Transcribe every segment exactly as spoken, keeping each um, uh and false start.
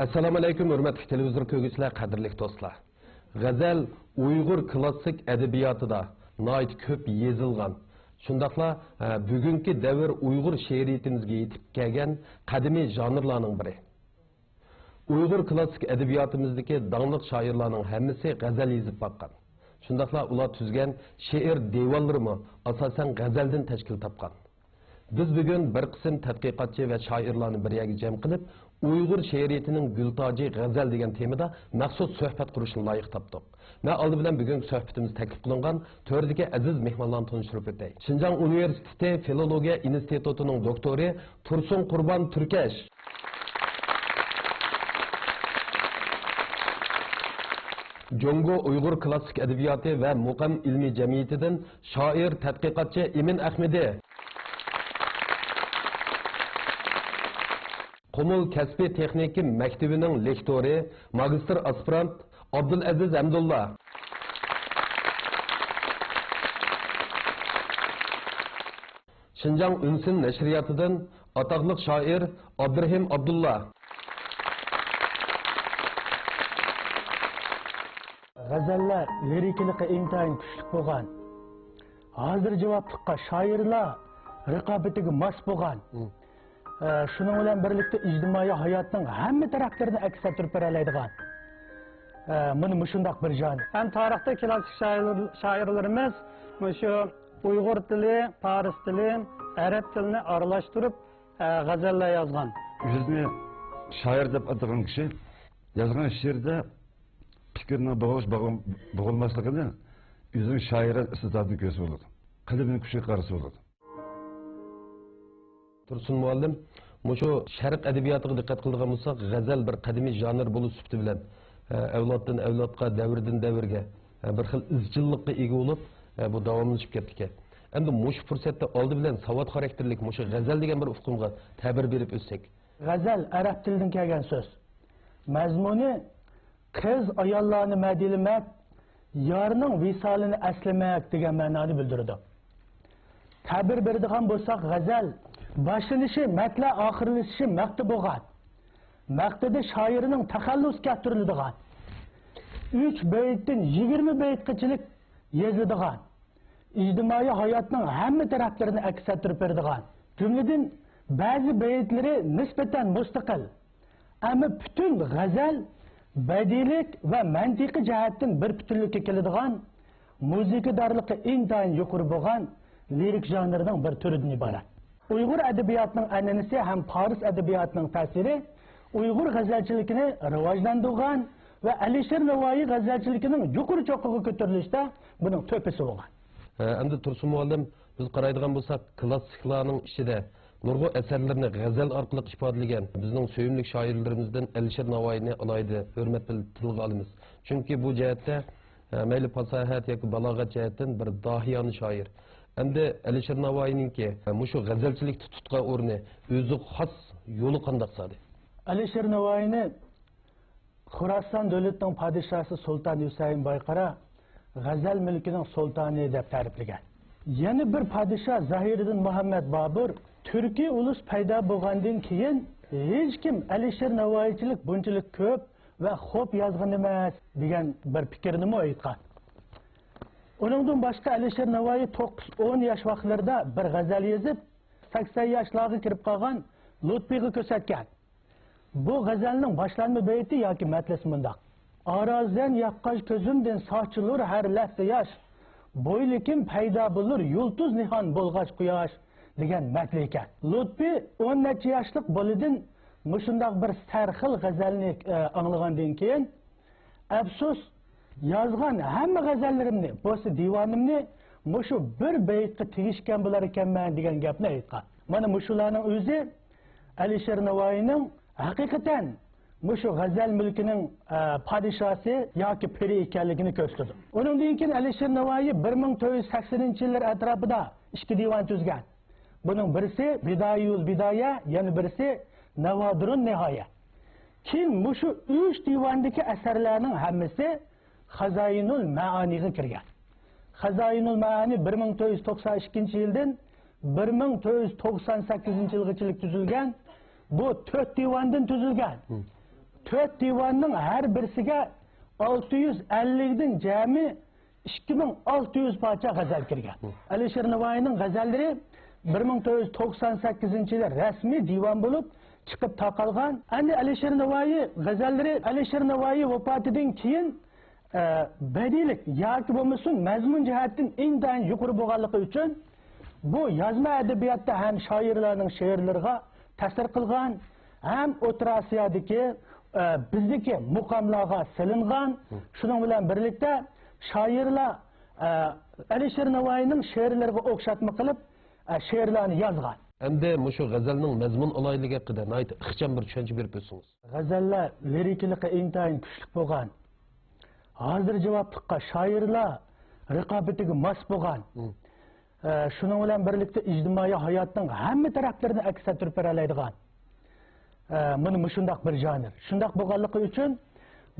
ئەسسالامۇ ئەلەيكۇم، ھۆرمەتلىك تېلېۋىزور كۆرگۈچىلەر، قەدىرلىك دوستلار! غەزەل ئۇيغۇر كلاسسىك ئەدەبىياتىدا ناھايىتى كۆپ يېزىلغان، شۇنداقلا، ئە، بۈگۈنكى دەۋر ئۇيغۇر شېئىرىيىتىمىزگە يېتىپ كەلگەن قەدىمىي ژانىرلارنىڭ بىرى. ئۇيغۇر كلاسسىك ئەدەبىياتىمىزدىكى داڭلىق شائىرلارنىڭ ھەممىسى غەزەل يېزىپ باققان. شۇنداقلا ئۇلار تۈزگەن شېئىر دىۋانلىرىمۇ ئاساسەن غەزەلدىن تەشكىل تاپقان. بىز بۈگۈن بىر قىسىم تەتقىقاتچى ۋە شائىرلارنى بىر يەرگە جەم قىلىپ، ئۇيغۇر شېئىرىيىتىنىڭ گۈل تاجى غەزەل دېگەن تېمىدا مەخسۇس سۆھبەت قۇرۇشنى لايىق تاپتۇق. مەن ئالدى بىلەن بۈگۈنكى سۆھبىتىمىز تەكلىپ قىلىنغان تۆردىكى ئەزىز مېھمانلارنى تونۇشتۇرۇپ ئۆتەي. شىنجاڭ ئۇنىۋېرسىتېتى فىلولوگىيە ئىنستىتۇتىنىڭ دوكتورى تۇرسۇن قۇربان تۈركەش. جۇڭگو ئۇيغۇر كلاسسىك ئەدەبىياتى ۋە مۇقام ئىلمىي جەمئىيىتىدىن شائىر، تەتقىقاتچى ئىمىن ئەخمىدى. قۇمۇل كەسپىي تېخنىكا مەكتىۋىنىڭ لېكتورى، ماگىستىر ئاسپىرانت ئابدۇلئەزىز ھەمدۇللا. شىنجاڭ ئۈنسىن نەشرىياتىدىن ئاتاقلىق شائىر ئابدۇرېھىم ئابدۇللا. غەزەللەر لىرىكىلىقى ئىنتايىن كۈچلۈك بولغان، ھازىر جاۋابلىققا شائىرلار رىقابىتىگە ماس بولغان، ئە، شۇنىڭ بىلەن بىرلىكتە ئىجتىمائىي ھاياتنىڭ ھەممە تەرەپلىرىنى ئەكس ئەتتۈرۈپ بېرەلەيدىغان، ئە، مانا مۇشۇنداق بىر ژانىر. ھەم تارىختا كلاسسىك شائىر-، شائىرلىرىمىز مۇشۇ ئۇيغۇر تىلى، پارس تىلى، ئەرەب تىلىنى ئارىلاشتۇرۇپ، ئە، غەزەللەر يازغان. ئۆزىنى شائىر دەپ ئاتىغان كىشى يازغان شېئىرىدە پىكىرنىڭ بوغۇش-، بوغۇ-، بوغۇلماسلىقىنى ئۆزىنىڭ شائىرە ئىستىداتىدىن كۆرسە بولىدۇ. قەلبىنىڭ كۈچىگە قارىسا بولىدۇ. تۇرسۇن مۇئەللىم، مۇشۇ شەرق ئەدەبىياتىغا دىققەت قىلىدىغان بولساق، غەزەل بىر قەدىمىي ژانىر بولۇش سۈپىتى بىلەن، ئە، ئەۋلادتىن ئەۋلادقا، دەۋردىن دەۋرگە، ئە، بىر خىل ئىزچىللىققا ئىگە بولۇپ، ئە، بۇ داۋاملىشىپ كەپتىكەن. ئەمدى مۇشۇ پۇرسەتتە ئالدى بىلەن ساۋات خاراكتېرلىك مۇشۇ غەزەل دېگەن بىر ئۇقۇمغا تەبىر بېرىپ ئۆتسەك. غەزەل ئەرەب تىلىدىن كەلگەن سۆز. مەزمۇنى قىز-ئاياللارنى مەدھىيەلىمەك، يارنىڭ ۋىسالىنى ئەسلىمەك دېگەن مەنانى بىلدۈرىدۇ. تەبىر بېرىدىغان بولساق، غەزەل باشلىنىشى مەدھلا، ئاخىرلىشىشى مەقتە بولغان، مەقتىدە شائىرنىڭ تەخەللۇسى كەلتۈرۈلىدىغان، ئۈچ بەيتتىن يىگىرمە بەيتقىچىلىك يېزىلىدىغان، ئىجتىمائىي ھاياتنىڭ ھەممە تەرەپلىرىنى ئەكس ئەتتۈرۈپ بېرىدىغان، جۈملىدىن بەزى بەيتلىرى نىسبەتەن مۇستەقىل، ئەمما پۈتۈن غەزەل بەدىئىيلىك ۋە مەنتىقىي جەھەتتىن بىر پۈتۈنلۈككە كېلىدىغان، مۇزىكىدارلىقى ئىنتايىن يۇقىرى بولغان لىرىك ژانىرىنىڭ بىر تۈرىدىن ئىبارەت. ئۇيغۇر ئەدەبىياتىنىڭ ئەنئەنىسى ھەم پارس ئەدەبىياتىنىڭ تەسىرى ئۇيغۇر غەزەلچىلىكىنى راۋاجلاندۇرغان ۋە ئەلىشىر نەۋائىي غەزەلچىلىكىنىڭ يۇقىرى چوققىغا كۆتۈرۈلۈشىدە بۇنىڭ تۆھپىسى بولغان. ئە، ئەمدى تۇرسۇن مۇئەللىم، بىز قارايدىغان بولساق، كلاسسىكلارنىڭ ئىچىدە نۇرغۇن ئەسەرلىرىنى غەزەل ئارقىلىق ئىپادىلىگەن بىزنىڭ سۆيۈملۈك شائىرلىرىمىزدىن ئەلىشىر نەۋائىينى ئالاھىدە ھۆرمەت بىلەن تىلغا ئالىمىز. چۈنكى بۇ جەھەتتە، ئە، مەيلى پاساھەت ياكى بالاغەت جەھەتتىن بىر داھىيانە شائىر. ئەمدى ئەلىشىر نەۋائىينىڭكى، ئە، مۇشۇ غەزەلچىلىكتە تۇتقان ئورنى، ئۆزىگە خاس يولى قانداق زادى؟ ئەلىشىر نەۋائىينى خوراسان دۆلىتىنىڭ پادىشاھى سۇلتان ھۈسەيىن بايقارا غەزەل مۈلكىنىڭ سۇلتانى دەپ تەرىپلىگەن. يەنە بىر پادىشاھ زاھىرىدىن مۇھەممەد بابۇر تۈركىي ئۇلۇس پەيدا بولغاندىن كېيىن ھېچكىم ئەلىشىر نەۋائىيچىلىك بۇنچىلىك كۆپ ۋە خوپ يازغان ئەمەس دېگەن بىر پىكىرنىمۇ ئېيتقان. ئۇنىڭدىن باشقا ئەلىشىر نەۋائىي توققۇز ئون ياش ۋاقىتلىرىدا بىر غەزەل يېزىپ، سەكسەن ياشلارغا كىرىپ قالغان لۇتپىغا كۆرسەتكەن. بۇ غەزەلنىڭ باشلانما بېيىتى ياكى مەتلىسى مۇنداق: «ئارازەن ياققاچ كۆزۈمدىن ساچىلۇر ھەر لەھزە ياش، بويلىكىم پەيدا بولۇر يۇلتۇز نىھان بولغاچ قۇياش» دېگەن مەتلى ئىكەن. لۇتپى ئون نەچچە ياشلىق بالىدىن مۇشۇنداق بىر سەرخىل غەزەلنى، ئە، ئاڭلىغاندىن كېيىن، ئەپسۇس، يازغان ھەممە غەزەللىرىمنى، بولسا دىۋانىمنى مۇشۇ بىر بېيىتقا تېگىشكەن بولار ئىكەنمەن دېگەن گەپنى ئېيتقان. مانا مۇشۇلارنىڭ ئۆزى ئەلىشىر نەۋائىينىڭ ھەقىقەتەن مۇشۇ غەزەل مۈلكىنىڭ، ئە، پادىشاھى ياكى پىرى ئىكەنلىكىنى كۆرسىتىدۇ. ئۇنىڭدىن كېيىن ئەلىشىر نەۋائىي بىر مىڭ تۆت يۈز سەكسىنىنچى يىللار ئەتراپىدا ئىككى دىۋان تۈزگەن. بۇنىڭ بىرسى بىدايىئۇل بىدايە، يەنە بىرسى ناۋادىرۇن نىھايە. كېيىن مۇشۇ ئۈچ دىۋاندىكى ئەسەرلەرنىڭ ھەممىسى خازايىنۇل مەئانىغا كىرگەن. خازايىنۇل مەئانى بىر مىڭ تۆت يۈز توقسان ئىككىنچى يىلدىن بىر مىڭ تۆت يۈز توقسان سەككىزىنچى يىلغىچىلىك تۈزۈلگەن. بۇ تۆت دىۋاندىن تۈزۈلگەن. ھە. تۆت دىۋاننىڭ ھەر بىرسىگە ئالتە يۈز ئەللىكتىن جەمئىي ئىككى مىڭ ئالتە يۈز پارچە غەزەل كىرگەن. ئەلىشىر نەۋائىينىڭ غەزەللىرى بىر مىڭ تۆت يۈز توقسان سەككىزىنچى يىلى رەسمىي دىۋان بولۇپ چىقىپ تارقالغان. ئەمدى ئەلىشىر نەۋائىي غەزەللىرى ئەلىشىر نەۋائىي ۋاپاتىدىن كېيىن، ئە، بەدىئىيلىك ياكى بولمىسۇن مەزمۇن جەھەتتىن ئىنتايىن يۇقىرى بولغانلىقى ئۈچۈن، بۇ يازما ئەدەبىياتتا ھەم شائىرلارنىڭ شېئىرلىرىغا تەسىر قىلغان، ھەم ئوتتۇرا ئاسىيادىكى، ئە، بىزدىكى مۇقاملارغا سېلىنغان. شۇنىڭ بىلەن بىرلىكتە شائىرلار، ئە، ئەلىشىر نەۋائىينىڭ شېئىرلىرىغا ئوخشاتما قىلىپ، ئە، شېئىرلارنى يازغان. ئەمدى مۇشۇ غەزەلنىڭ مەزمۇن ئالاھىدىلىكى ھەققىدە ناھايىتى ئىخچام بىر چۈشەنچە بېرىپ ئۆتسىڭىز. غەزەللەر لىرىكىلىقى ئىنتايىن كۈچلۈك بولغان. ھازىر جاۋابلىققا شائىرلار رىقابىتىگە ماس بولغان. ئە، شۇنىڭ بىلەن بىرلىكتە ئىجتىمائىي ھاياتنىڭ ھەممە تەرەپلىرىنى ئەكس ئەتتۈرۈپ بېرەلەيدىغان. ئە، مانا مۇشۇنداق بىر ژانىر. شۇنداق بولغانلىقى ئۈچۈن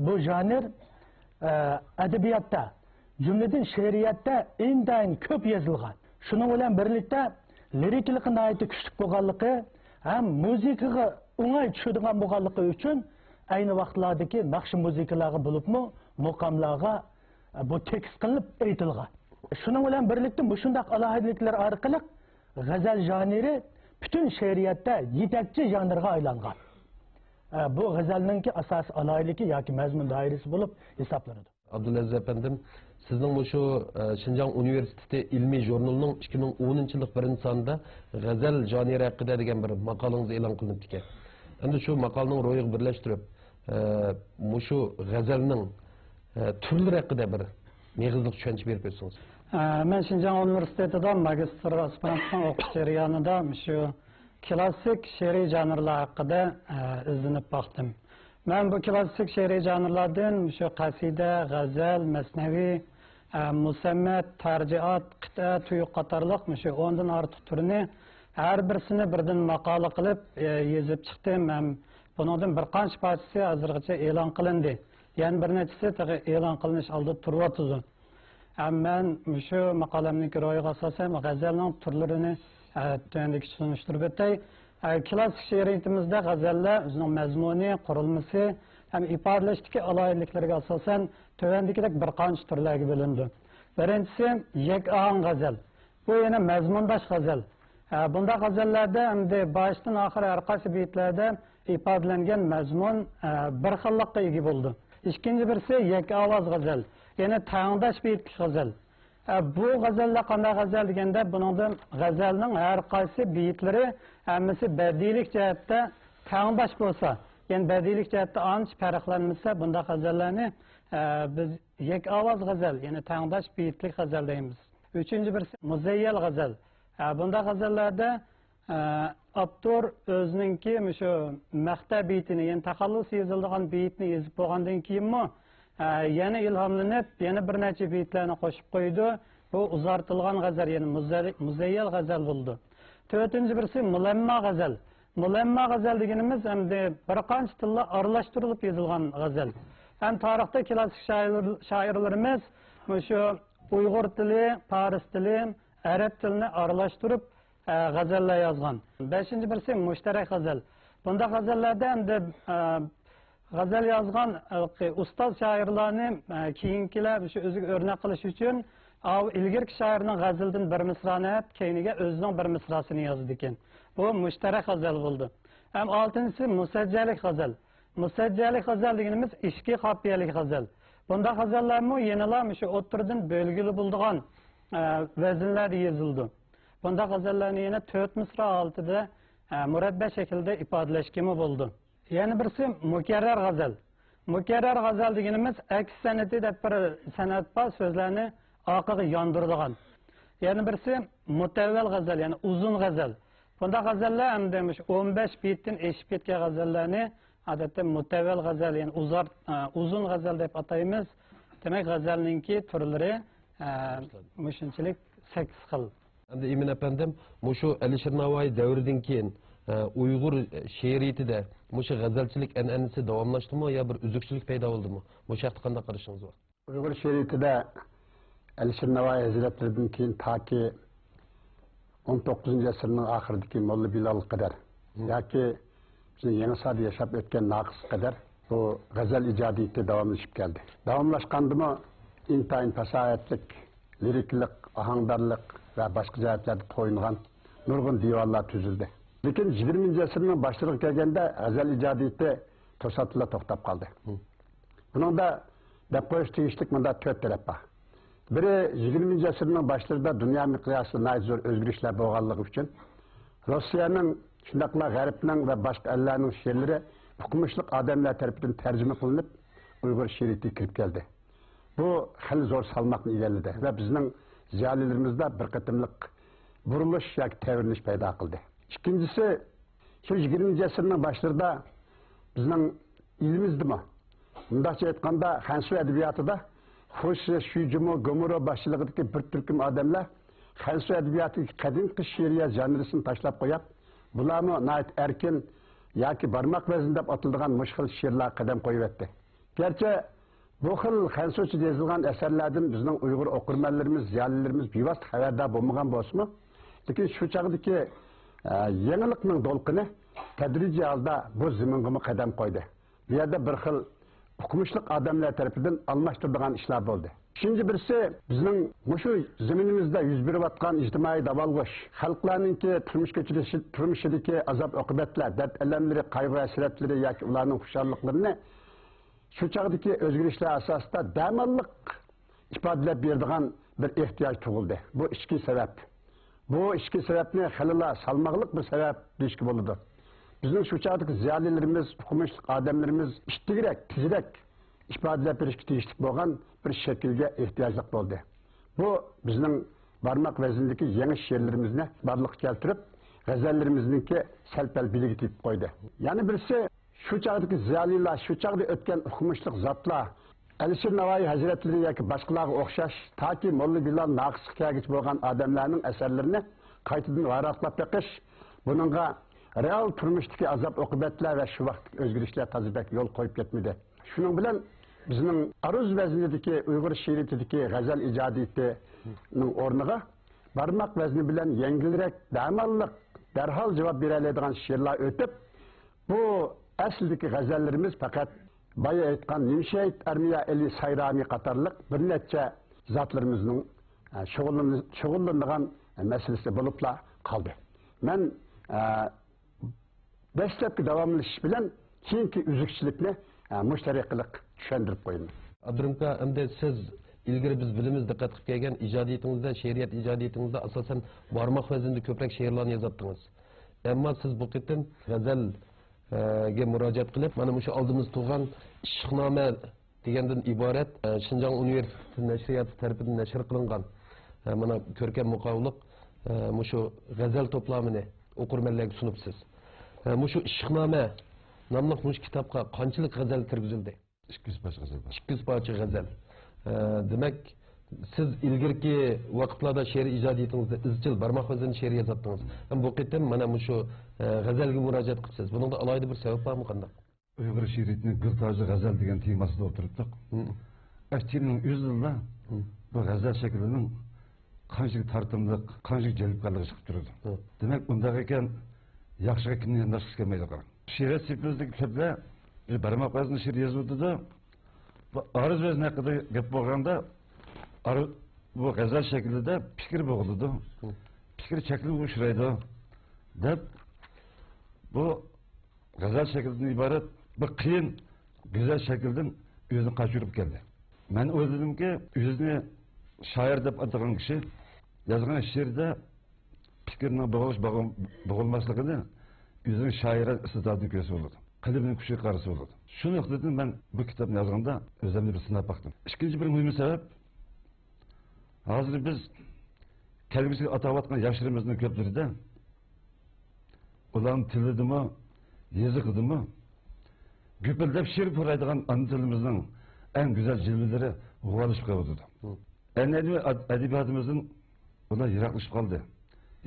بۇ ژانىر، ئە، ئەدەبىياتتا، جۈملىدىن شېئىرىيەتتە ئىنتايىن كۆپ يېزىلغان. شۇنىڭ بىلەن بىرلىكتە لىرىكىلىقى ناھايىتى كۈچلۈك بولغانلىقى ھەم مۇزىكىغا ئوڭاي چۈشىدىغان بولغانلىقى ئۈچۈن ئەينى ۋاقىتلاردىكى ناخشا مۇزىكىلارغا بولۇپمۇ مۇقاملارغا، ئە، بۇ تېكىست قىلىنىپ ئېيتىلغان. شۇنىڭ بىلەن بىرلىكتە مۇشۇنداق ئالاھىدىلىكلەر ئارقىلىق غەزەل ژانىرى پۈتۈن شېئىرىيەتتە يېتەكچى ژانىرغا ئايلانغان. ئە، بۇ غەزەلنىڭكى ئاساسىي ئالاھىدىلىكى ياكى مەزمۇن دائىرىسى بولۇپ ھېسابلىنىدۇ. ئابدۇلئەزىز ئەپەندىم، سىزنىڭ مۇشۇ، ئە، شىنجاڭ ئۇنىۋېرسىتېتى ئىلمىي ژۇرنىلىنىڭ ئىككى مىڭ ئونىنچى يىللىق بىرىنچى سانىدا غەزەل ژانىرى ھەققىدە دېگەن بىر ماقالىڭىز ئېلان قىلىنىپتىكەن. ئەمدى شۇ ماقالىنىڭ روھىغا بىرلەشتۈرۈپ، ئە، مۇشۇ غەزەلنىڭ، ئە، تۈرلىرى ھەققىدە بىر مېغىزلىق چۈشەنچە بېرىپ ئۆتسىڭىز. ئە، مەن شىنجاڭ ئۇنىۋېرسىتېتىدا ماگىستىر ئاسپىرانتلىق ئوقۇش جەريانىدا مۇشۇ كلاسسىك شېئىرىي ژانىرلار ھەققىدە، ئە، ئىزدىنىپ باقتىم. مەن بۇ كلاسسىك شېئىرىي ژانىرلاردىن مۇشۇ قەسىدە، غەزەل، مەسنەۋى، ئە، مۇسەممەت، تەرجىئات، قىتئە، تۇيۇق قاتارلىق مۇشۇ ئوندىن ئارتۇق تۈرنى ھەر بىرسىنى بىردىن ماقالە قىلىپ، ئە، يېزىپ چىقتىم. ھەم بۇنىڭدىن بىر قانچە پارچىسى ھازىرغىچە ئېلان قىلىندى. يەنە بىر نەچچىسى تېخى ئېلان قىلىنىش ئالدىدا تۇرۇۋاتىدۇ. ھەم مەن مۇشۇ ماقالەمنىڭكى روھىغا ئاساسەن غەزەلنىڭ تۈرلىرىنى، ئە، تۆۋەندىكىچە تونۇشتۇرۇپ ئۆتەي. ئە، كلاسسىك شېئىرىيىتىمىزدە غەزەللەر ئۆزىنىڭ مەزمۇنى، قۇرۇلمىسى ھەم ئىپادىلەشتىكى ئالاھىدىلىكلىرىگە ئاساسەن تۆۋەندىكىدەك بىر قانچە تۈرلەرگە بۆلۈنىدۇ. بىرىنچىسى، يەكئاھاڭ غەزەل. بۇ يەنە مەزمۇنداش غەزەل. ئە، بۇنداق غەزەللەردە ئەمدى باشتىن ئاخىر ھەر قايسى بېيىتلەردە ئىپادىلەنگەن مەزمۇن، ئە، بىر خىللىققا ئىگە بولىدۇ. ئىككىنچى بىرسى يەككە ئاۋاز غەزەل، يەنى تەڭداش بېيىتلىك غەزەل. ئە، بۇ غەزەللەر قانداق غەزەل دېگەندە، بۇنىڭدا غەزەلنىڭ ھەر قايسى بېيىتلىرى ھەممىسى بەدىئىيلىك جەھەتتە تەڭداش بولسا، يەنى بەدىئىيلىك جەھەتتە ئانچە پەرقلەنمىسە، بۇنداق غەزەللەرنى، ئە، بىز يەككە ئاۋاز غەزەل، يەنى تەڭداش بېيىتلىك غەزەل دەيمىز. ئۈچىنچى بىرسى مۇزەييەل غەزەل. ئە، بۇنداق غەزەللەردە ئاپتور ئۆزىنىڭكى مۇشۇ مەقتە بېيىتىنى، يەنى تەخەللۇس يېزىلىدىغان بېيىتنى يېزىپ بولغاندىن كېيىنمۇ، ئە، يەنە ئىلھاملىنىپ، يەنە بىر نەچچە بېيىتلەرنى قوشۇپ قويىدۇ. بۇ ئۇزارتىلغان غەزەل، يەنى مۇزەل-، مۇزەييەل غەزەل بولىدۇ. تۆتىنچى بىرسى مۇلەمما غەزەل. مۇلەمما غەزەل دېگىنىمىز ئەمدى بىر قانچە تىللار ئارىلاشتۇرۇلۇپ يېزىلغان غەزەل. ھەم تارىختا كلاسسىك شائىر-، شائىرلىرىمىز مۇشۇ ئۇيغۇر تىلى، پارس تىلى، ئەرەب تىلىنى ئارىلاشتۇرۇپ، ئە، غەزەللەر يازغان. بەشىنچى بىرسى مۇشتەرەك غەزەل. بۇنداق غەزەللەردە ئەمدى، ئە، غەزەل يازغان، ئە، ئۇستاز شائىرلارنى، ئە، كېيىنكىلەر شۇ ئۆزىگە ئۆرنەك قىلىش ئۈچۈن، ئاۋۇ ئىلگىرىكى شائىرنىڭ غەزىلىدىن بىر مىسرانى ئەپ، كەينىگە ئۆزىنىڭ بىر مىسراسىنى يازىدىكەن. بۇ مۇشتەرەك غەزەل بولىدۇ. ھەم ئالتىنچىسى مۇسەججەلىك غەزەل. مۇسەججەلىك غەزەل دېگىنىمىز ئىچكى قاپىيەلىك غەزەل. بۇنداق غەزەللەرمۇ يەنىلا مۇشۇ ئوتتۇرىدىن بۆلگىلى بولىدىغان، ئە، ۋەزىنلەردە يېزىلىدۇ. بۇنداق غەزەللەرنى يەنە تۆت مىسرا ھالىتىدە، ئە، مۇرەببە شەكلىدە ئىپادىلەشكىمۇ بولىدۇ. يەنە بىرسى مۇكەررەر غەزەل. مۇكەررەر غەزەل دېگىنىمىز ئەكس سەنئىتى دەپ بىر سەنئەت بار، سۆزلەرنى ئارقىغا ياندۇرىدىغان. يەنە بىرسى مۇتەۋۋەل غەزەل، يەنى ئۇزۇن غەزەل. بۇنداق غەزەللەر ئەمدى مۇشۇ ئون بەش بېيىتتىن ئېشىپ كەتكەن غەزەللەرنى ئادەتتە مۇتەۋۋەل غەزەل، يەنى ئۇزار-، ئە، ئۇزۇن غەزەل دەپ ئاتايمىز. دېمەك، غەزەلنىڭكى تۈرلىرى، ئە، مۇشۇنچىلىك سەككىز خىل. ئەمدى ئىمىن ئەپەندىم، مۇشۇ ئەلىشىر ناۋايى دەۋرىدىن كېيىن، ئە، ئۇيغۇر شېئىرىيىتىدە مۇشۇ غەزەلچىلىك ئەنئەنىسى داۋاملاشتىمۇ يا بىر ئۈزۈكچىلىك پەيدا بولدىمۇ؟ مۇشۇ ھەقتە قانداق قارىشىڭىز بار؟ ئۇيغۇر شېئىرىيىتىدە ئەلىشىر ناۋايى ھەزرەتلىرىدىن كېيىن تاكى ئون توققۇزىنچى ئەسىرنىڭ ئاخىرىدىكى موللا بىلالغا قەدەر ياكى بىزنىڭ يېڭىساردا ياشاپ ئۆتكەن ناقىسقا قەدەر بۇ غەزەل ئىجادىيىتى داۋاملىشىپ كەلدى. داۋاملاشقاندىمۇ ئىنتايىن پاساھەتلىك، لىرىكىلىق، ئاھاڭدارلىق ۋە باشقا جەھەتلەردە تويۇنغان نۇرغۇن دىۋانلار تۈزۈلدى. لېكىن يىگىرمىنچى ئەسىرنىڭ باشلىرىغا كەلگەندە غەزەل ئىجادىيىتى توساتتىنلا توختاپ قالدى. بۇنىڭدا دەپ قويۇش تېگىشلىك مۇنداق تۆت تەرەپ بار. بىرى، يىگىرمىنچى ئەسىرنىڭ باشلىرىدا دۇنيا مىقياسىدا ناھايىتى زور ئۆزگىرىشلەر بولغانلىقى ئۈچۈن، روسىيەنىڭ، شۇنداقلا غەربنىڭ ۋە باشقا ئەللەرنىڭ شېئىرلىرى ئوقۇمۇشلۇق ئادەملەر تەرىپىدىن تەرجىمە قىلىنىپ، ئۇيغۇر شېئىرىيىتىگە كىرىپ كەلدى. بۇ خېلى زور سالماقنى ئىگىلىدى ۋە بىزنىڭ زىيالىيلىرىمىزدا بىر قېتىملىق بۇرۇلۇش ياكى تەۋرىنىش پەيدا قىلدى. ئىككىنچىسى، شۇ يىگىرمىنچى ئەسىرنىڭ باشلىرىدا بىزنىڭ ئېلىمىزدىمۇ، مۇنداقچە ئېيتقاندا، خەنسۇ ئەدەبىياتىدا خۇشى، شۈيجىمۇ، گومۇرو باشچىلىقىدىكى بىر تۈركۈم ئادەملەر خەنسۇ ئەدەبىياتىدىكى قەدىمكى شېئىرىيەت ژانرىسىنى تاشلاپ قويۇپ، بۇلارمۇ ناھايىتى ئەركىن ياكى بارماق ۋەزنى دەپ ئاتىلىدىغان مۇشۇ خىل شېئىرلارغا قەدەم قويۇۋەتتى. گەرچە بۇ خىل خەنسۇچە يېزىلغان ئەسەرلەردىن بىزنىڭ ئۇيغۇر ئوقۇرمەنلىرىمىز، زىيالىيلىرىمىز بىۋاسىتە خەۋەردار بولمىغان بولسىمۇ، لېكىن شۇ چاغدىكى، ئە، يېڭىلىقنىڭ دولقۇنى تەدرىجىي ھالدا بۇ زېمىنغىمۇ قەدەم قويدى. بۇ يەردە بىر خىل ئوقۇمۇشلۇق ئادەملەر تەرىپىدىن ئالماشتۇرىدىغان ئىشلار بولدى. ئۈچىنچى بىرسى، بىزنىڭ مۇشۇ زېمىنىمىزدا يۈز بېرىۋاتقان ئىجتىمائىي داۋالغۇش، خەلقلەرنىڭكى تۇرمۇش كەچۈرۈشى، تۇرمۇشىدىكى ئازاب-ئوقۇبەتلەر، دەرد-ئەلەملىرى، قايغۇ-ھەسرەتلىرى ياكى ئۇلارنىڭ خۇشاللىقلىرىنى شۇ چاغدىكى ئۆزگىرىشلەر ئاساسىدا دەماللىق ئىپادىلەپ بېرىدىغان بىر ئېھتىياج تۇغۇلدى. بۇ ئىچكى سەۋەب. بۇ ئىچكى سەۋەبنى خېلىلا سالماقلىق بىر سەۋەب دېيىشكە بولىدۇ. بىزنىڭ شۇ چاغدىكى زىيالىيلىرىمىز، ئوقۇمۇشلۇق ئادەملىرىمىز ئىتتىكرەك، تېزرەك ئىپادىلەپ بېرىشكە تېگىشلىك بولغان بىر شەكىلگە ئېھتىياجلىق بولدى. بۇ بىزنىڭ بارماق ۋەزنىدىكى يېڭى شېئىرلىرىمىزنى بارلىققا كەلتۈرۈپ، غەزەللىرىمىزنىڭكى سەل-پەل بېلىگە تېپىپ قويدى. يەنە بىرسى، شۇ چاغدىكى زىيالىيلار، شۇ چاغدا ئۆتكەن ئوقۇمۇشلۇق زاتلار، ئەلىشىر ناۋايى ھەزرەتلىرى ياكى باشقىلارغا ئوخشاش، تاكى موللا بىلال ناقىسقا كەلگۈچە بولغان ئادەملەرنىڭ ئەسەرلىرىنى قايتىدىن ۋاراقلاپ بېقىش، بۇنىڭغا رېئال تۇرمۇشتىكى ئازاب-ئوقۇبەتلەر ۋە شۇ ۋاقىتتىكى ئۆزگىرىشلەر تازا بەك يول قويۇپ كەتمىدى. شۇنىڭ بىلەن بىزنىڭ ئارۇز ۋەزنىدىكى ئۇيغۇر شېئىرىيىتىدىكى غەزەل ئىجادىيىتىنىڭ ئورنىغا بارماق ۋەزنى بىلەن يەڭگىلرەك، دەماللىق، دەرھال جاۋاب بېرەلەيدىغان شېئىرلار ئۆتۈپ، بۇ ئەسلىدىكى غەزەللىرىمىز پەقەت بايا ئېيتقان نىمشېھىت ئەرمىيە ئېلى سايرامى قاتارلىق بىر نەچچە زاتلىرىمىزنىڭ، ئە، شۇغۇللىنى-، شۇغۇللىنىدىغان مەسىلىسى بولۇپلا قالدى. مەن، ئە، دەسلەپكى داۋاملىشىش بىلەن كېيىنكى ئۈزۈكچىلىكنى، ئە، مۇشۇ تەرىقىلىق چۈشەندۈرۈپ قويىمەن. ئابدۇرېھىم ئاكا، ئەمدى سىز ئىلگىرى بىز بىلىمىز دىققەت قىلىپ كەلگەن ئىجادىيىتىڭىزدە، شېئىرىيەت ئىجادىيىتىڭىزدە ئاساسەن بارماق ۋەزنىدە كۆپرەك شېئىرلارنى يازاتتىڭىز. ئەمما سىز بۇ قېتىم غەزەلگە مۇراجىئەت قىلىپ، مانا مۇشۇ ئالدىمىزدا تۇرغان ئىششىقنامە دېگەندىن ئىبارەت، ئە، شىنجاڭ ئۇنىۋېرسىتېتى نەشرىياتى تەرىپىدىن نەشر قىلىنغان، ئە، مانا كۆركەم مۇقاۋىلىق، ئە، مۇشۇ غەزەل توپلامىنى ئوقۇرمەنلەرگە سۇنۇپسىز. ئە، مۇشۇ ئىششىقنامە ناملىق مۇشۇ كىتابقا قانچىلىك غەزەل كىرگۈزۈلدى؟ ئىككى يۈز پارچە غەزەل بار. ئىككى يۈز پارچە غەزەل. ئە، دېمەك، سىز ئىلگىرىكى ۋاقىتلاردا شېئىر ئىجادىيىتىڭىزدە ئىزچىل بارماق ۋەزىن شېئىر يازاتتىڭىز. ئەمما بۇ قېتىم مانا مۇشۇ، ئە، غەزەلگە مۇراجىئەت قىپسىز. بۇنىڭدا ئالاھىدە بىر سەۋەب بارمۇ قانداق؟ ئۇيغۇر شېئىرىيىتىنىڭ گۈل تاجى غەزەل دېگەن تېماسىدا ئولتۇرۇپتۇق. مم. ئەش تېمىنىڭ ئۆزىدىلا مم. بۇ غەزەل شەكلىنىڭ قانچىلىك تارتىملىق، قانچىلىك جەلپكارلىقى چىقىپ تۇرىدۇ. مم. دېمەك، ئۇنداق ئىكەن، ياخشىغا كىمنى يانداشقۇسى كەلمەيدۇ، قاراڭ. شېئىرىيەت سېپىمىزدىكى كۆپلەر بىر بارماق ۋەزنى شېئىر يېزىۋاتىدۇ. بۇ ئارۇز ۋەزنى ھەققىدە گەپ بولغاندا، ئارۇ-، بۇ غەزەل شەكلىدە پىكىر بوغۇلىدۇ. مم. پىكىر چەكلىمىگە ئۇچرايدۇ، دەپ، بۇ غەزەل شەكلىدىن ئىبارەت بىر قىيىن گۈزەل شەكىلدىن ئۆزىنى قاچۇرۇپ كەلدى. مەن ئويلىدىمكى، ئۆزىنى شائىر دەپ ئاتىغان كىشى يازغان شېئىرىدە پىكىرنىڭ بوغۇلۇش، بوغۇل-، بوغۇلماسلىقىنى ئۆزىنىڭ شائىرە ئىستىداتىدىن كۆرسە بولىدۇ. قەلبىنىڭ كۈچىگە قارىسا بولىدۇ. شۇ نۇقتىدىن مەن بۇ كىتابنى يازغاندا ئۆزۈمنى بىر سىناپ باقتىم. ئىككىنچى بىر مۇھىم سەۋەب، ھازىر بىز كەلگۈسىگە ئاتاۋاتقان ياشلىرىمىزنىڭ كۆپلىرىدە ئۇلارنىڭ تىلىدىمۇ، يېزىقىدىمۇ گۈپۈلدەپ شېئىر پۇرايدىغان ئانا تىلىمىزنىڭ ئەڭ گۈزەل جىلۋىلىرى غۇۋالىشىپ قېلىۋاتىدۇ. مم. ئەنئەنىۋى ئەد-، ئەدەبىياتىمىزدىن ئۇلار يىراقلىشىپ قالدى،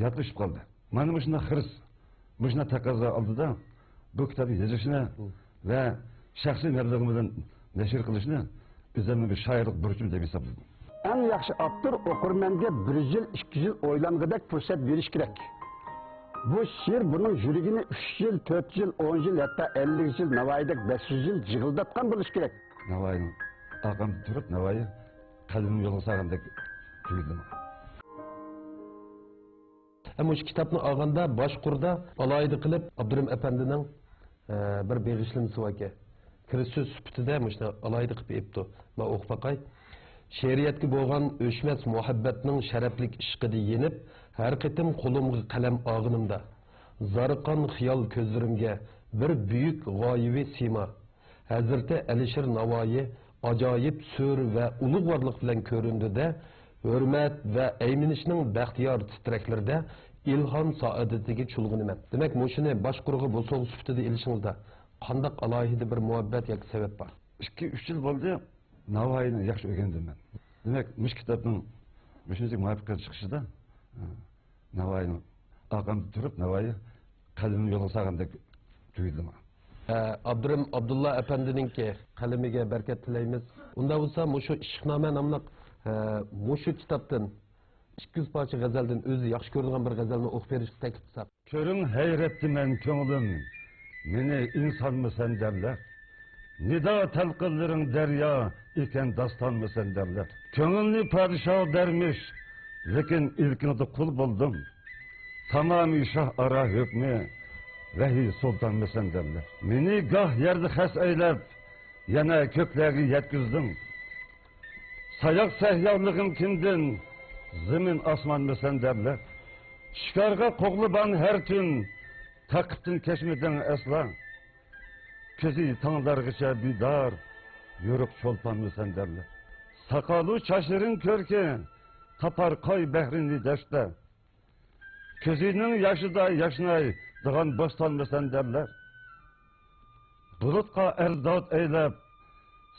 ياتلىشىپ قالدى. مانا مۇشۇنداق خىرىس، مۇشۇنداق تەقەززا ئالدىدا بۇ كىتابنى يېزىشنى مم. ۋە شەخسىي مەبلىغىم بىلەن نەشر قىلىشنى ئۆزۈمنىڭ بىر شائىرلىق بۇرچۇم دەپ ھېسابلىدىم. ئەڭ ياخشى ئاپتور ئوقۇرمەنگە بىر يىل، ئىككى يىل ئويلانغۇدەك پۇرسەت بېرىش كېرەك. بۇ شېئىر بۇنىڭ يۈرىكىنى ئۈچ يىل، تۆت يىل، ئون يىل، ھەتتا ئەللىك يىل، ناۋايىدەك بەش يۈز يىل جىغىلداتقان بولۇشى كېرەك. ناۋايىنىڭ ئارقامدا تۇرۇپ، ناۋايى قەلبىمنى يولغا سالغاندەك تۇيۇلدى ماڭا. ھەم مۇشۇ كىتابنى ئالغاندا، باش قۇردا ئالاھىدە قىلىپ ئابدۇرېھىم ئەپەندىنىڭ، ئە، بىر بېغىشلىمىسى باركەن. كىرىش سۆز سۈپىتىدە مۇشۇنى ئالاھىدە قىلىپ ئېيتىپتۇ. مەن ئوقۇپ باقاي. شېئىرىيەتكە بولغان ئۆچمەس مۇھەببەتنىڭ شەرەپلىك ئىشقىدا يېنىپ، ھەر قېتىم قولۇمغا قەلەم ئالغىنىمدا، زارىقان خىيال كۆزلىرىمگە بىر بۈيۈك غايىۋى سىيما، ھەزرىتى ئەلىشىر ناۋايى ئاجايىپ سۈر ۋە ئۇلۇغۋارلىق بىلەن كۆرۈندى-دە، ھۆرمەت ۋە ئەيمىنىشنىڭ بەختىيار تىترەكلىرىدە ئىلھام سائادىتىگە چۇلغىنىمەن. دېمەك، مۇشۇنى باش قۇرغا بۇ سوۋغا سۈپىتىدە ئېلىشىڭىزدا قانداق ئالاھىدە بىر مۇھەببەت ياكى سەۋەب بار؟ ئىككى، ئۈچ يىل بولدى، ناۋايىنى ياخشى ئۆگەندىم مەن. دېمەك، مۇشۇ كىتابنىڭ مۇشۇنچە مۇۋەپپەقىيەتلىك چىقىشىدا، ئە، ناۋايىنىڭ ئارقامدا تۇرۇپ، ناۋايى قەلبىمنى يولغا سالغاندەك تۇيۇلدى ماڭا. ھە، ئابدۇرېھىم ئابدۇللا ئەپەندىنىڭكى قەلىمىگە بەرىكەت تىلەيمىز. ئۇنداق بولسا، مۇشۇ ئىشقنامە ناملىق، ھە، مۇشۇ كىتابتىن ئىككى يۈز پارچە غەزەلدىن ئۆزى ياخشى كۆرىدىغان بىر غەزەلنى ئوقۇپ بېرىشنى تەكلىپ قىلساق. كۆرۈڭ ھەيرەتتىمەن كۆڭلۈم، مېنى ئىنسانمۇ سەن دەرلەر. نىدا تەلقىنلىرىڭ دەريا ئىكەن، داستانمۇ سەن دەرلەر. كۆڭۈلنى پادىشاھ دەرمىش، لېكىن ئىلكىڭدە قۇل بولدۇم. تامامى شاھ ئارا ھۆكمى، ۋەھىي سۇلتانمۇ سەن دەرلەر. مېنى گاھ يەردە خەس ئەيلەپ، يەنە كۆكلەرگە يەتكۈزدۈڭ. ساياق سەھيالىقىم كىمدىن، زېمىن ئاسمانمۇ سەن دەرلەر. شىكارغا قوغلىبان ھەر تۈن، تەقىپتىن كەچمىدىڭ ئەسلا. كۆزى تاڭلارغىچە بىدار، يورۇق چولپانمۇ سەن دەرلەر. ساقالۇ چاچلىرىڭ كۆركى، تاپار قاي بەھرىنى دەشتە. كۆزىنىڭ ياشىدا ياشنايدىغان بوستانمۇ سەن دەرلەر. بۇلۇتقا ئەرز-داد ئەيلەپ،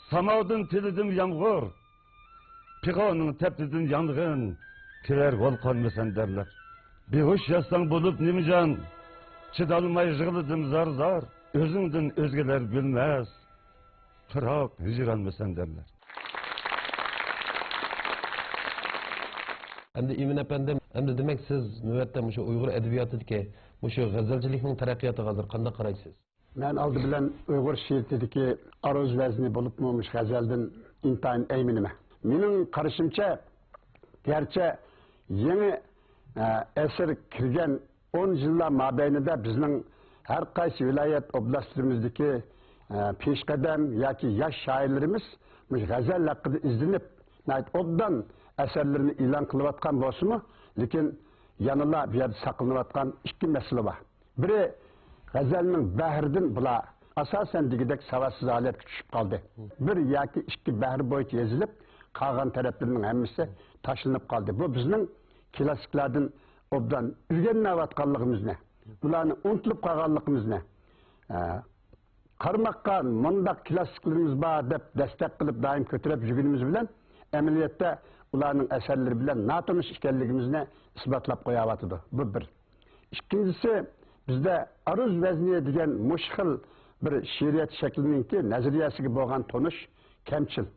سامادىن تىلىدىم يامغۇر. پىغانىڭ تەپتىدىن يانغىن، كېلەر ۋولقانمۇ سەن دەرلەر. بىھوش ياتساڭ بولۇپ نىمجان، چىدالماي يىغلىدىم زار-زار. ئۆزۈڭدىن ئۆزگىلەر بىلمەس، پىراق، ھىجرانمۇ سەن دەرلەر. ئەمدى ئىمىن ئەپەندىم، ئەمدى دېمەك سىز نۆۋەتتە مۇشۇ ئۇيغۇر ئەدەبىياتىدىكى مۇشۇ غەزەلچىلىكنىڭ تەرەققىياتىغا ھازىر قانداق قارايسىز؟ مەن ئالدى بىلەن ئۇيغۇر شېئىرىيىتىدىكى ئارۇز ۋەزنى بولۇپمۇ مۇشۇ غەزەلدىن ئىنتايىن ئەيمىنىمەن. مېنىڭ قارىشىمچە، گەرچە يېڭى، ئە، ئەسىر كىرگەن ئون يىللار مابەينىدە بىزنىڭ ھەر قايسى ۋىلايەت ئوبلاستلىرىمىزدىكى، ئە، پېشقەدەم ياكى ياش شائىرلىرىمىز مۇشۇ غەزەل ھەققىدە ئىزدىنىپ، ناھايىتى ئوبدان ئەسەرلىرىنى ئېلان قىلىۋاتقان بولسىمۇ، لېكىن يەنىلا بۇ يەردە ساقلىنىۋاتقان ئىككى مەسىلە بار. بىرى، غەزەلنىڭ بەھرىدىن بۇلار ئاساسەن دېگۈدەك ساۋاتسىز ھالەتكە چۈشۈپ قالدى. بىر ياكى ئىككى بەھرى بويىچە يېزىلىپ، قالغان تەرەپلىرىنىڭ ھەممىسى تاشلىنىپ قالدى. بۇ بىزنىڭ كلاسسىكلاردىن ئوبدان ئۆگەنمەيۋاتقانلىقىمىزنى، ئۇلارنى ئۇنتۇلۇپ قالغانلىقىمىزنى، ئە، قارىماققا مۇنداق كلاسسىكلىرىمىز بار دەپ دەستەك قىلىپ دائىم كۆتۈرۈپ يۈرگىنىمىز بىلەن، ئەمەلىيەتتە ئۇلارنىڭ ئەسەرلىرى بىلەن ناتونۇش ئىكەنلىكىمىزنى ئىسپاتلاپ قويۇۋاتىدۇ. بۇ بىر. ئىككىنچىسى، بىزدە ئارۇز ۋەزنى دېگەن مۇشۇ خىل بىر شېئىرىيەت شەكلىنىڭكى نەزەرىيەسىگە بولغان تونۇش كەمچىل.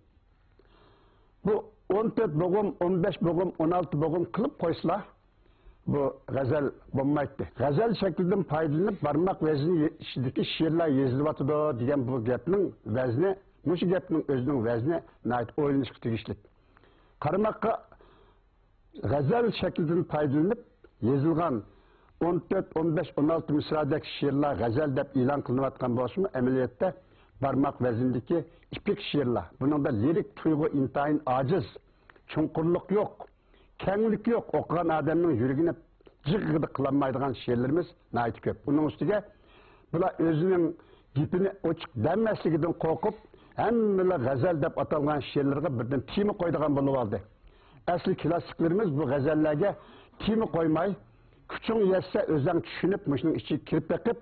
بۇ ئون تۆت بوغۇم، ئون بەش بوغۇم، ئون ئالتە بوغۇم قىلىپ قويسىلا، بۇ غەزەل بولمايتتى. غەزەل شەكلىدىن پايدىلىنىپ، بارماق ۋەزنى ئىچىدىكى شېئىرلار يېزىلىۋاتىدۇ دېگەن بۇ گەپنىڭ ۋەزنى، مۇشۇ گەپنىڭ ئۆزىنىڭ ۋەزنى ناھايىتى ئويلىنىشقا تېگىشلىك. قارىماققا غەزەل شەكلىدىن پايدىلىنىپ يېزىلغان ئون تۆت، ئون بەش، ئون ئالتە مىسرادەك شېئىرلار غەزەل دەپ ئېلان قىلىنىۋاتقان بولسىمۇ، ئەمەلىيەتتە بارماق ۋەزنىدىكى ئېپىك شېئىرلار. بۇنىڭدا لىرىك تۇيغۇ ئىنتايىن ئاجىز، چوڭقۇرلۇق يوق، كەڭلىك يوق، ئوقۇغان ئادەمنىڭ يۈرىكىنى جىغغىدە قىلالمايدىغان شېئىرلىرىمىز ناھايىتى كۆپ. ئۇنىڭ ئۈستىگە بۇلار ئۆزىنىڭ گېپىنى ئوچۇق دەممەسلىكىدىن قورقۇپ، ھەممىلا غەزەل دەپ ئاتالغان شېئىرلىرىغا بىردىن تېما قويىدىغان بولۇۋالدى. ئەسلى كلاسسىكلىرىمىز بۇ غەزەللەرگە تېما قويماي، كۈچۈڭ يەتسە ئۆزەڭ چۈشىنىپ، مۇشۇنىڭ ئىچىگە كىرىپ بېقىپ،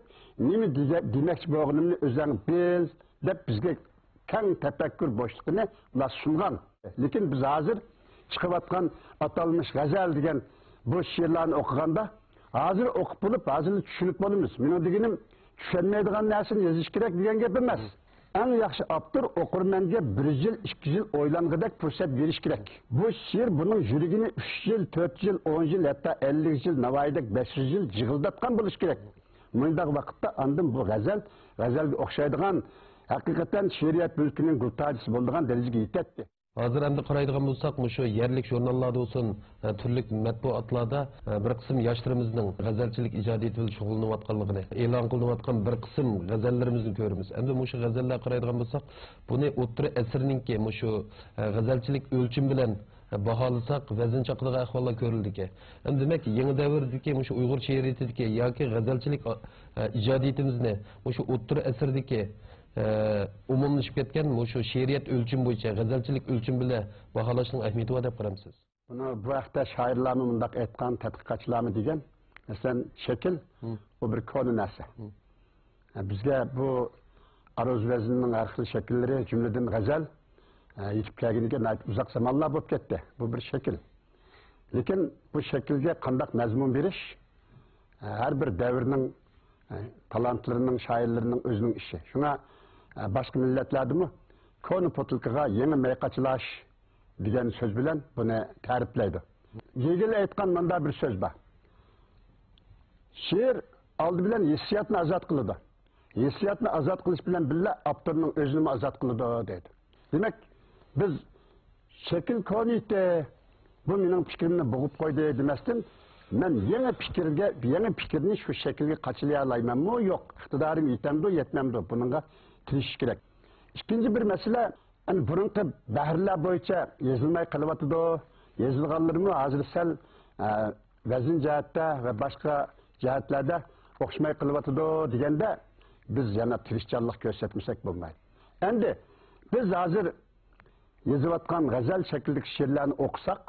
نېمە دېگە-، دېمەكچى بولغىنىمنى ئۆزەڭ بىل، دەپ بىزگە كەڭ تەپەككۇر بوشلۇقىنى ئۇلار سۇنغان. لېكىن بىز ھازىر چىقىۋاتقان ئاتالمىش غەزەل دېگەن بۇ شېئىرلارنى ئوقۇغاندا، ھازىر ئوقۇپ بولۇپ، ھازىرلا چۈشىنىپ بولىمىز. مېنىڭ دېگىنىم، چۈشەنمەيدىغان نەرسىنى يېزىش كېرەك دېگەن گەپ ئەمەس. ئەڭ ياخشى ئاپتور ئوقۇرمەنگە بىر يىل، ئىككى يىل ئويلانغۇدەك پۇرسەت بېرىش كېرەك. بۇ شېئىر بۇنىڭ يۈرىكىنى ئۈچ يىل، تۆت يىل، ئون يىل، ھەتتا ئەللىك يىل، ناۋايىدەك بەش يۈز يىل جىغىلداتقان بولۇشى كېرەك. مۇنداق ۋاقىتتا ئاندىن بۇ غەزەل، غەزەلگە ئوخشايدىغان، ھەقىقەتەن شېئىرىيەت مۈلكىنىڭ گۈلتاجىسى بولىدىغان دەرىجىگە يېتەتتى. ھازىر ئەمدى قارايدىغان بولساق، مۇشۇ يەرلىك ژۇرناللاردا بولسۇن، ھە، تۈرلۈك مەتبۇئاتلاردا، ھە، بىر قىسىم ياشلىرىمىزنىڭ غەزەلچىلىك ئىجادىيىتى بىلەن شۇغۇللىنىۋاتقانلىقىنى، ئېلان قىلىنىۋاتقان بىر قىسىم غەزەللىرىمىزنى كۆرىمىز. ئەمدى مۇشۇ غەزەللەرگە قارايدىغان بولساق، بۇنى ئوتتۇرا ئەسىرنىڭكى مۇشۇ، ھە، غەزەلچىلىك ئۆلچىمى بىلەن، ھە، باھالىساق، ۋەزىن چاقىدىغان ئەھۋاللار كۆرۈلىدىكەن. ئەمدى دېمەك، يېڭى دەۋردىكى مۇشۇ ئۇيغۇر شېئىرىيىتىدىكى ياكى غەزەلچىلىك، ھە، ئىجادىيىتىمىزنى مۇشۇ ئوتتۇرا ئەسىردىكى ئە، ئومۇملىشىپ كەتكەن مۇشۇ شېئىرىيەت ئۆلچىمى بويىچە، غەزەلچىلىك ئۆلچىمى بىلەن باھالاشنىڭ ئەھمىيىتى بار دەپ قارامسىز؟ بۇنى بۇ ھەقتە شائىرلارمۇ مۇنداق ئېيتقان، تەتقىقاتچىلارمۇ دېگەن، مەسىلەن، شەكىل، مم. ئۇ بىر كونا نەرسە. مم. بىزگە بۇ ئاروزى ۋەزىننىڭ ھەر خىل شەكىللىرى، جۈملىدىن غەزەل، ئە، يېتىپ كەلگىنىگە ناھايىتى ئۇزاق زامانلار بولۇپ كەتتى. بۇ بىر شەكىل. لېكىن بۇ شەكىلگە قانداق مەزمۇن بېرىش، ھەر بىر دەۋرنىڭ، ئە، تالانتلىرىنىڭ، شائىرلىرىنىڭ ئۆزىنىڭ ئىشى. شۇڭا، ئە، باشقا مىللەتلەردىمۇ كونا پوتۇلكىغا يېڭى مەي قاچىلاش دېگەن سۆز بىلەن بۇنى تەرىپلەيدۇ. گېگېل ئېيتقان مۇنداق بىر سۆز بار. شېئىر ئالدى بىلەن ھېسسىياتنى ئازاد قىلىدۇ. ھېسسىياتنى ئازاد قىلىش بىلەن بىللە ئاپتورنىڭ ئۆزىنىمۇ ئازاد قىلىدۇ، دەيدۇ. دېمەك، بىز شەكىل كونىيتى، بۇ مېنىڭ پىكرىمنى بوغۇپ قويدى دېمەستىن، مەن يېڭى پىكىرگە، يېڭى پىكىرنى شۇ شەكىلگە قاچىلىيالايمەنمۇ، يوق، ئىقتىدارىم يېتەمدۇ، يەتمەمدۇ، بۇنىڭغا تىرىشىش كېرەك. ئىككىنچى بىر مەسىلە، ئەنە بۇرۇنقى بەھرىلەر بويىچە يېزىلماي قېلىۋاتىدۇ، يېزىلغانلىرىمۇ ھازىر سەل، ئە، ۋەزىن جەھەتتە ۋە باشقا جەھەتلەردە ئوخشىماي قېلىۋاتىدۇ دېگەندە، بىز يەنە تىرىشچانلىق كۆرسەتمىسەك بولمايدۇ. ئەمدى بىز ھازىر يېزىۋاتقان غەزەل شەكلىدىكى شېئىرلارنى ئوقۇساق،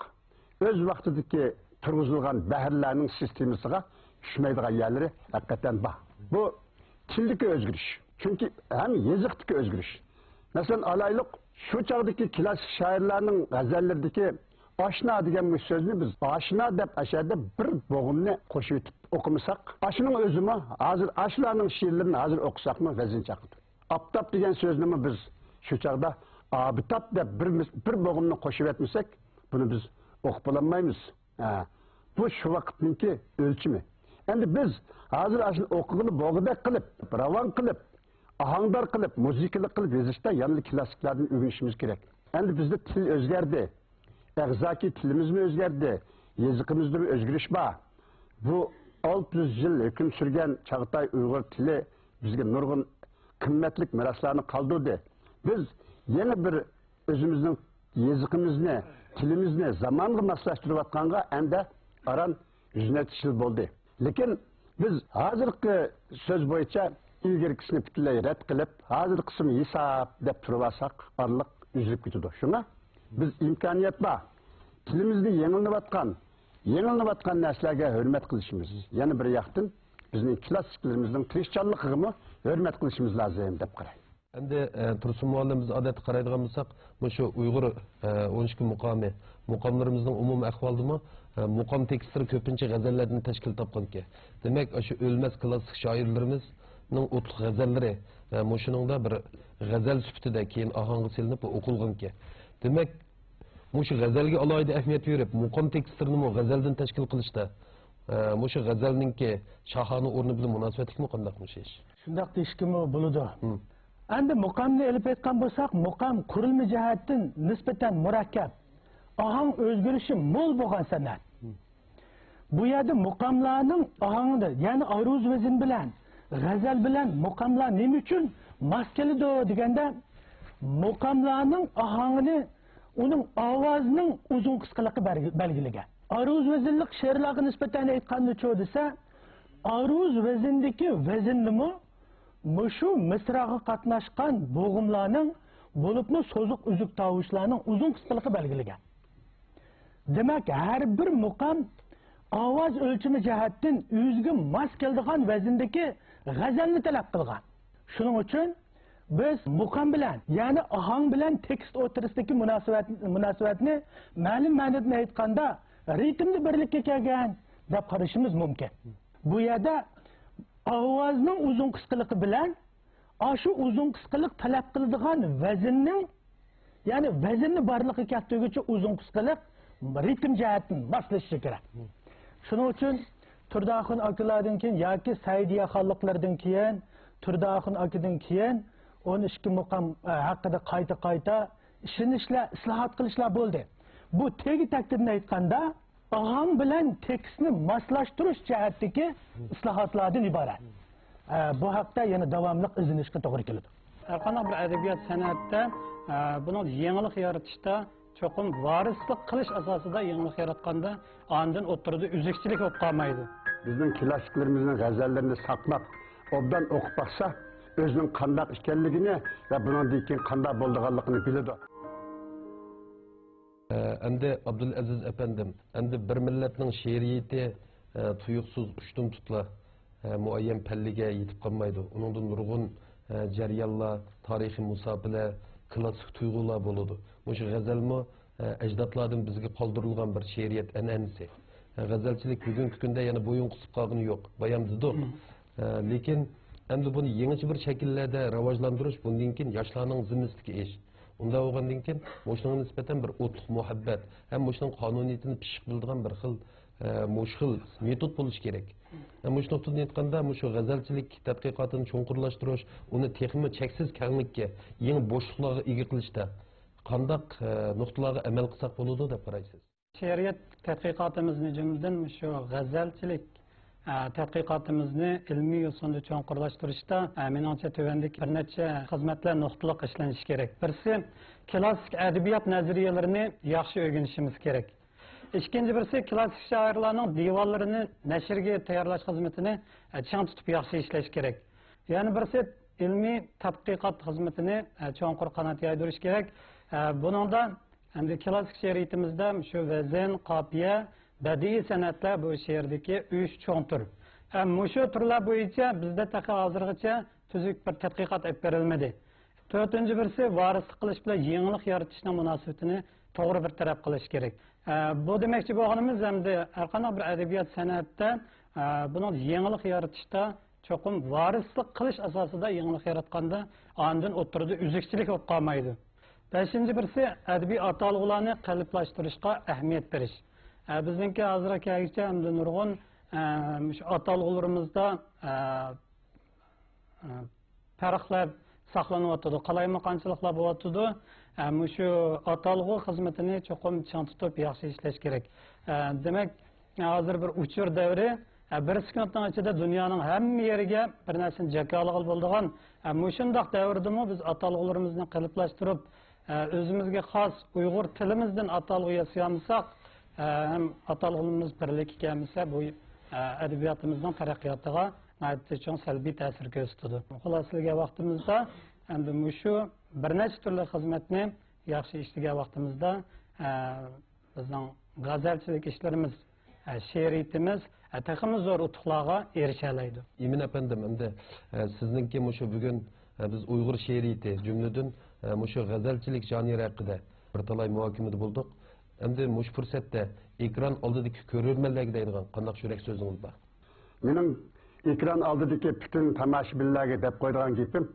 ئۆز ۋاقتىدىكى تۇرغۇزۇلغان بەھرىلەرنىڭ سىستېمىسىغا چۈشمەيدىغان يەرلىرى ھەقىقەتەن بار. بۇ تىلدىكى ئۆزگىرىش. چۈنكى ھەم يېزىقتىكى ئۆزگىرىش. مەسىلەن، ئالايلۇق، شۇ چاغدىكى كلاسسىك شائىرلارنىڭ غەزەللىرىدىكى ئاشنا دېگەن بۇ سۆزنى بىز ئاشنا دەپ ئەشەدە بىر بوغۇمنى قوشۇۋېتىپ ئوقۇمىساق، ئاشۇنىڭ ئۆزىمۇ ھازىر ئاشۇلارنىڭ شېئىرلىرىنى ھازىر ئوقۇساقمۇ ۋەزىن چاقىدۇ. ئاپتاپ دېگەن سۆزنىمۇ بىز شۇ چاغدا ئابىتاپ دەپ بىر، بىر بوغۇمنى قوشۇۋەتمىسەك، بۇنى بىز ئوقۇپ بولالمايمىز. ھە، بۇ شۇ ۋاقىتنىڭكى ئۆلچىمى. ئەمدى بىز ھازىر ئاشۇنى ئوقۇغىلى بولغۇدەك قىلىپ، راۋان قىلىپ، ئاھاڭدار قىلىپ، مۇزىكىلىق قىلىپ يېزىشتا يەنىلا كلاسسىكلاردىن ئۆگىنىشىمىز كېرەك. ئەمدى بىزدە تىل ئۆزگەردى، ئەغزاكى تىلىمىزمۇ ئۆزگەردى، يېزىقىمىزدىمۇ ئۆزگىرىش بار. بۇ ئالتە يۈز يىل ھۆكۈم سۈرگەن چاغاتاي ئۇيغۇر تىلى بىزگە نۇرغۇن قىممەتلىك مىراسلارنى قالدۇردى. بىز يەنە بىر ئۆزىمىزنىڭ يېزىقىمىزنى، تىلىمىزنى زامانغا ماسلاشتۇرۇۋاتقانغا ئەمدى ئاران يۈز نەچچە يىل بولدى. لېكىن بىز ھازىرقى سۆز بويىچە ئىلگىرىكىسىنى پۈتۈنلەي رەت قىلىپ، ھازىرقىسىمۇ ھېساب دەپ تۇرۇۋالساق، ئارىلىق ئۈزۈلۈپ كېتىدۇ. شۇڭا بىز ئىمكانىيەت بار. تىلىمىزدا يېڭىلىنىۋاتقان، يېڭىلىنىۋاتقان نەرسىلەرگە ھۆرمەت قىلىشىمىز، يەنە بىر ياقتىن بىزنىڭ كلاسسىكلىرىمىزنىڭ تىرىشچانلىقىغىمۇ ھۆرمەت قىلىشىمىز لازىم دەپ قارايمەن. ئەمدى، ئە، تۇرسۇن مۇئەللىم، بىز ئادەتتە قارايدىغان بولساق، مۇشۇ ئۇيغۇر، ئە، ئون ئىككى مۇقامى، مۇقاملىرىمىزنىڭ ئومۇمىي ئەھۋالىدىمۇ، ئە، مۇقام تېكىستلىرى كۆپىنچە غەزەللەردىن تەشكىل تاپقانىكەن. دېمەك، ئاشۇ ئۆلمەس كلاسسىك شائىرلىرىمىزنىڭ ئوتلۇق غەزەللىرى، ئە، مۇشۇنىڭدا بىر غەزەل سۈپىتىدە كېيىن ئاھاڭغا سېلىنىپ ئوقۇلغانىكەن. دېمەك، مۇشۇ غەزەلگە ئالاھىدە ئەھمىيەت بېرىپ، مۇقام تېكىستلىرىنىمۇ غەزەلدىن تەشكىل قىلىشتا، ئە، مۇشۇ غەزەلنىڭكى شاھانە ئورنى بىلەن مۇناسىۋەتلىكمۇ قانداق مۇشۇ ئىش؟ شۇنداق دېيىشكىمۇ بولىدۇ. ھىم. ئەمدى مۇقامنى ئېلىپ ئېيتقان بولساق، مۇقام قۇرۇلما جەھەتتىن نىسبەتەن مۇرەككەپ، ئاھاڭ ئۆزگىرىشى مول بولغان سەنئەت. ھىم. بۇ يەردە مۇقاملارنىڭ ئاھاڭىدا، يەنى ئاروز ۋەزىن بىلەن، غەزەل بىلەن مۇقاملار نېمە ئۈچۈن ماس كېلىدۇ دېگەندە، مۇقاملارنىڭ ئاھاڭىنى ئۇنىڭ ئاۋازىنىڭ ئۇزۇن قىسقىلىقى بەلگى-، بەلگىلىگەن. ئاروز ۋەزىنلىك شېئىرلارغا نىسبەتەن ئېيتقاندىچۇ دېسە، ئاروز ۋەزىندىكى ۋەزىننىمۇ مۇشۇ مىسراغا قاتناشقان بوغۇملارنىڭ، بولۇپمۇ سوزۇق ئۈزۈك تاۋۇشلارنىڭ ئۇزۇن قىسقىلىقى بەلگىلىگەن. دېمەك، ھەر بىر مۇقام ئاۋاز ئۆلچىمى جەھەتتىن ئۆزىگە ماس كېلىدىغان ۋەزىندىكى غەزەلنى تەلەپ قىلغان. شۇنىڭ ئۈچۈن بىز مۇقام بىلەن، يەنى ئاھاڭ بىلەن تېكىست ئوتتۇرىسىدىكى مۇناسىۋەت، مۇناسىۋەتنى مەلۇم مەنىدىن ئېيتقاندا، رىتىمدا بىرلىككە كەلگەن دەپ قارىشىمىز مۇمكىن. بۇ يەردە ئاۋازنىڭ ئۇزۇن قىسقىلىقى بىلەن ئاشۇ ئۇزۇن قىسقىلىق تەلەپ قىلىدىغان ۋەزىننىڭ، يەنى ۋەزىننى بارلىققا كەلتۈرگۈچى ئۇزۇن قىسقىلىق رىتىم جەھەتتىن ماسلىشىشى كېرەك. شۇنىڭ ئۈچۈن تۇردى ئاخۇن ئاكىلاردىن كېيىن ياكى سەئىدىيە خانلىقلىرىدىن كېيىن، تۇردى ئاخۇن ئاكىدىن كېيىن ئون ئىككى مۇقام، ئە، ھەققىدە قايتا-قايتا ئىشىنىشلەر، ئىسلاھات قىلىشلار بولدى. بۇ تېگى تەكتىدىن ئېيتقاندا، ئاھاڭ بىلەن تېكىستنى ماسلاشتۇرۇش جەھەتتىكى ئىسلاھاتلاردىن ئىبارەت. ئە، بۇ ھەقتە يەنە داۋاملىق ئىزدىنىشكە توغرا كېلىدۇ. ھەرقانداق بىر ئەدەبىيات سەنئەتتە، ئە، بۇنىڭ يېڭىلىق يارىتىشتا چوقۇم ۋارىسلىق قىلىش ئاساسىدا يېڭىلىق ياراتقاندا، ئاندىن ئوتتۇرىدا ئۈزۈكچىلىك بولۇپ قالمايدۇ. بىزنىڭ كىلاسسىكلىرىمىزنىڭ غەزەللىرىنى ساقلاپ، ئوبدان ئوقۇپ باقسا، ئۆزىنىڭ قانداق ئىكەنلىكىنى ۋە بۇنىڭدىن كېيىن قانداق بولىدىغانلىقىنى بىلىدۇ. ئەمدى ئابدۇلئەزىز ئەپەندىم، ئەمدى بىر مىللەتنىڭ شېئىرىيىتى، ئە، تۇيۇقسىز ئۇشتۇمتۇتلا، ئە، مۇئەييەن پەللىگە يېتىپ قالمايدۇ. ئۇنىڭدا نۇرغۇن، ئە، جەريانلار، تارىخىي مۇساپىلەر، كىلاسسىك تۇيغۇلار بولىدۇ. مۇشۇ غەزەلمۇ، ئە، ئەجدادلاردىن بىزگە قالدۇرۇلغان بىر شېئىرىيەت ئەنئەنىسى. ئە، غەزەلچىلىك بۈگۈنكى كۈندە يەنە بويۇن قىسىپ قالغىنى يوق. بايام دېدۇق. ئە، لېكىن ئەمدى بۇنى يېڭىچە بىر شەكىللەردە راۋاجلاندۇرۇش بۇندىن كېيىن ياشلارنىڭ زىممىسىدىكى ئىش. ئۇنداق بولغاندىن كېيىن مۇشۇنىڭغا نىسبەتەن بىر ئوتلۇق مۇھەببەت ھەم مۇشۇنىڭ قانۇنىيىتىنى پىششىق بىلىدىغان بىر خىل، ئە، مۇشۇ خىل مېتود بولۇشى كېرەك. ھەم مۇشۇ نۇقتىدىن ئېيتقاندا، مۇشۇ غەزەلچىلىك تەتقىقاتىنى چوڭقۇرلاشتۇرۇش، ئۇنى تېخىمۇ چەكسىز كەڭلىككە، يېڭى بوشلۇقلارغا ئىگە قىلىشتا قانداق، ئە، نۇقتىلارغا ئەمەل قىلساق بولىدۇ دەپ قارايسىز؟ شېئىرىيەت تەتقىقاتىمىزنى، جۈملىدىن مۇشۇ غەزەلچىلىك، ئە، تەتقىقاتىمىزنى ئىلمىي يوسۇندا چوڭقۇرلاشتۇرۇشتا، ئە، مېنىڭچە تۆۋەندىكى بىر نەچچە خىزمەتلەر نۇقتىلىق ئىشلىنىشى كېرەك. بىرسى، كىلاسسىك ئەدەبىيات نەزەرىيەلىرىنى ياخشى ئۆگىنىشىمىز كېرەك. ئىككىنچى بىرسى، كىلاسسىك شائىرلارنىڭ دىۋانلىرىنى نەشرگە تەييارلاش خىزمىتىنى، ئە، چىڭ تۇتۇپ ياخشى ئىشلەش كېرەك. يەنە بىرسى، ئىلمىي تەتقىقات خىزمىتىنى، ئە، چوڭقۇر قانات يايدۇرۇش كېرەك. ئە، بۇنىڭدا ئەمدى كىلاسسىك شېئىرىيىتىمىزدە شۇ ۋەزىن، قاپىيە، بەدىئىي سەنئەتلەر بۇ شېئىردىكى ئۈچ چوڭ تۈر. ئە، مۇشۇ تۈرلەر بويىچە بىزدە تېخى ھازىرغىچە تۈزۈك بىر تەتقىقات ئېلىپ بېرىلمىدى. تۆتىنچى بىرسى، ۋارىسلىق قىلىش بىلەن يېڭىلىق يارىتىشنىڭ مۇناسىۋىتىنى توغرا بىر تەرەپ قىلىش كېرەك. ئە، بۇ دېمەكچى بولغىنىمىز، ئەمدى ھەرقانداق بىر ئەدەبىيات سەنئەتتە، ئە، بۇنىڭ يېڭىلىق يارىتىشتا چوقۇم ۋارىسلىق قىلىش ئاساسىدا يېڭىلىق ياراتقاندا، ئاندىن ئوتتۇرىدا ئۈزۈكچىلىك بولۇپ قالمايدۇ. بەشىنچى بىرسى، ئەدەبىي ئاتالغۇلارنى قېلىپلاشتۇرۇشقا ئەھمىيەت بېرىش. ئە، بىزنىڭكى ھازىرغا كەلگۈچە ئەمدى نۇرغۇن، ئە، مۇشۇ ئاتالغۇلىرىمىزدا، ئە، ئە، پەرقلەر ساقلىنىۋاتىدۇ، قالايمىقانچىلىقلار بولۇۋاتىدۇ. ئە، مۇشۇ ئاتالغۇ خىزمىتىنى چوقۇم چىڭ تۇتۇپ ياخشى ئىشلەش كېرەك. ئە، دېمەك، ھازىر بىر ئۇچۇر دەۋرى، ئە، بىر سېكۇنتنىڭ ئىچىدە دۇنيانىڭ ھەممە يېرىگە بىر نەرسىنى جاكارلىغىلى بولىدىغان، ئە، مۇشۇنداق دەۋردىمۇ بىز ئاتالغۇلىرىمىزنى قېلىپلاشتۇرۇپ، ئە، ئۆزىمىزگە خاس ئۇيغۇر تىلىمىزدىن ئاتالغۇ ياسىيالمىساق، ئە، ھەم ئاتالغۇلىرىمىز بىرلىككە كەلمىسە، بۇ، ئە، ئەدەبىياتىمىزنىڭ تەرەققىياتىغا ناھايىتى چوڭ سەلبىي تەسىر كۆرسىتىدۇ. خۇلاسىلىگەن ۋاقتىمىزدا، ئەمدى مۇشۇ بىر نەچچە تۈرلۈك خىزمەتنى ياخشى ئىشلىگەن ۋاقتىمىزدا، ئە، بىزنىڭ غەزەلچىلىك ئىشلىرىمىز، ئە، شېئىرىيىتىمىز، ئە، تېخىمۇ زور ئۇتۇقلارغا ئېرىشەلەيدۇ. ئىمىن ئەپەندىم، ئەمدى، ئە، سىزنىڭكى مۇشۇ بۈگۈن، ئە، بىز ئۇيغۇر شېئىرىيىتى، جۈملىدىن، ئە، مۇشۇ غەزەلچىلىك ژانىرى ھەققىدە بىر تالاي مۇھاكىمىدە بولدۇق. ئەمدى مۇشۇ پۇرسەتتە ئېكران ئالدىدىكى كۆرۈرمەنلەرگە دەيدىغان قانداق يۈرەك سۆزىڭىز بار؟ مېنىڭ ئېكران ئالدىدىكى پۈتۈن تاماشىبىنلەرگە دەپ قويىدىغان گېپىم،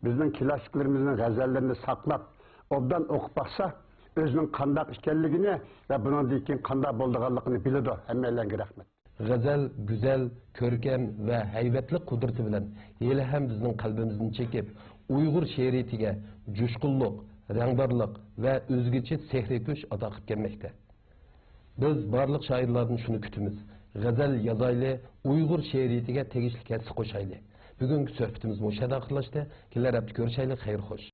بىزنىڭ كىلاسسىكلىرىمىزنىڭ غەزەللىرىنى ساقلاپ، ئوبدان ئوقۇپ باقسا، ئۆزىنىڭ قانداق ئىكەنلىكىنى ۋە بۇنىڭدىن كېيىن قانداق بولىدىغانلىقىنى بىلىدۇ. ھەممەيلەنگە رەھمەت. غەزەل گۈزەل، كۆركەم ۋە ھەيۋەتلىك قۇدرىتى بىلەن ھېلىھەم بىزنىڭ قەلبىمىزنى چېكىپ، ئۇيغۇر شېئىرىيىتىگە جۇشقۇنلۇق، رەڭدارلىق ۋە ئۆزگىچە سېھرىي كۈچ ئاتا قىلىپ كەلمەكتە. بىز بارلىق شائىرلاردىن شۇنى كۈتىمىز، غەزەل يازايلى، ئۇيغۇر شېئىرىيىتىگە تېگىشلىك ھەسسە قوشايلى. بۈگۈنكى سۆھبىتىمىز مۇشۇ يەردە ئاخىرلاشتى. كېلەر ھەپتە كۆرۈشەيلى، خەير خوش.